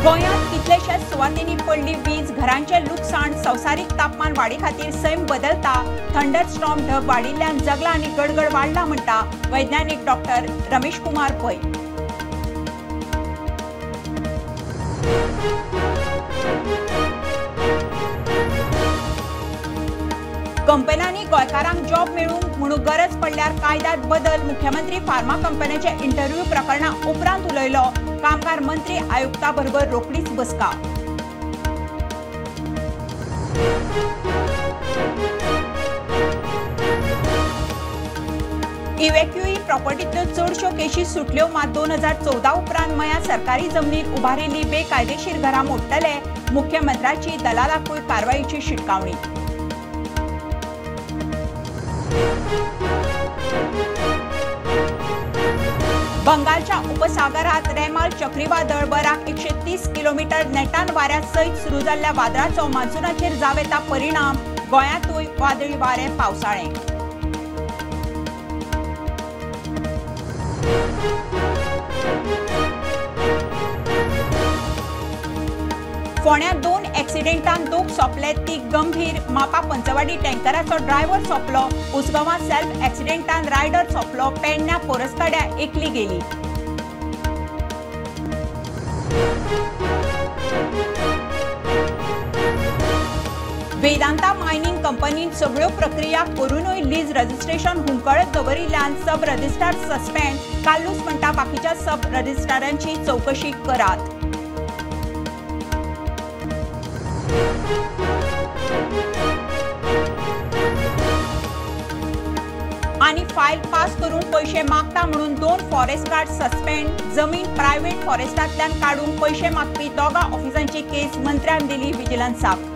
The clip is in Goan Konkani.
गोंयांत कितलेशाच सुवातींनी पडली वीज, घरांचें लुकसाण। संवसारीक तापमान वाडी खातीर सैम बदलता, थंडरस्टॉर्म ढग वाडिल्ल्यान जगला आनी गडगड वाडला म्हणटा वैज्ञानिक डॉक्टर रमेश कुमार पै। कंपन्यांनी गोंयकारांक जॉब मेळूंक म्हणून गरज पडल्यार कायद्यांत बदल, मुख्यमंत्री फार्मा कंपन्यांच्या इंटरव्यू प्रकरणा उपरांत उलयलो। कामगार मंत्री आयुक्ता बरोबर रोखडीच बसका। इव्हॅक्युई प्रॉपर्टीतल्यो चडश्यो केशी सुटल्यो, मात 2014 उपरांत मया सरकारी जमनीर उबारिल्ली बेकायदेशीर घरां मोडटले, मुख्यमंत्र्याची दलालाकूय कारवायेची शिटकावणी। बंगालच्या उपसागरात रेमाल चक्रीवादळ बराक 130 किलोमीटर नेटान वाऱ्या सयत सुरू जाल्ल्या वादळाचो मान्सूनाचेर जावं येता परिणाम, गोंयांतूय वादळी वारें पावसाळें। फोंड्यां 2 एक्सिडेंटान दोग सोंपले, 3 गंभीर। मापा पंचवाडी टँकराचो ड्रायव्हर सोंपलो, उसगांवां सेल्फ एक्सिडेंटान रायडर सोंपलो, पेडण्यां पोरस्काड्या एकली गेली। वेदांता मायनिंग कंपनीन सगळ्यो प्रक्रिया करूनय लीज रजिस्ट्रेशन हुमकळत दवरिल्ल्यान सब रजिस्ट्रार सस्पेंड, कार्लूस म्हणटा बाकीच्या सब रजिस्ट्रारांची चवकशी करात। आनी फायल पास करूंक पयशे मागता म्हणून 2 फॉरेस्ट गार्ड सस्पेंड, जमीन प्रायव्हेट फॉरेस्टांतल्यान काडूंक पयशे मागपी 2 ऑफिसांची केस मंत्र्यान दिली विजिलन्साक।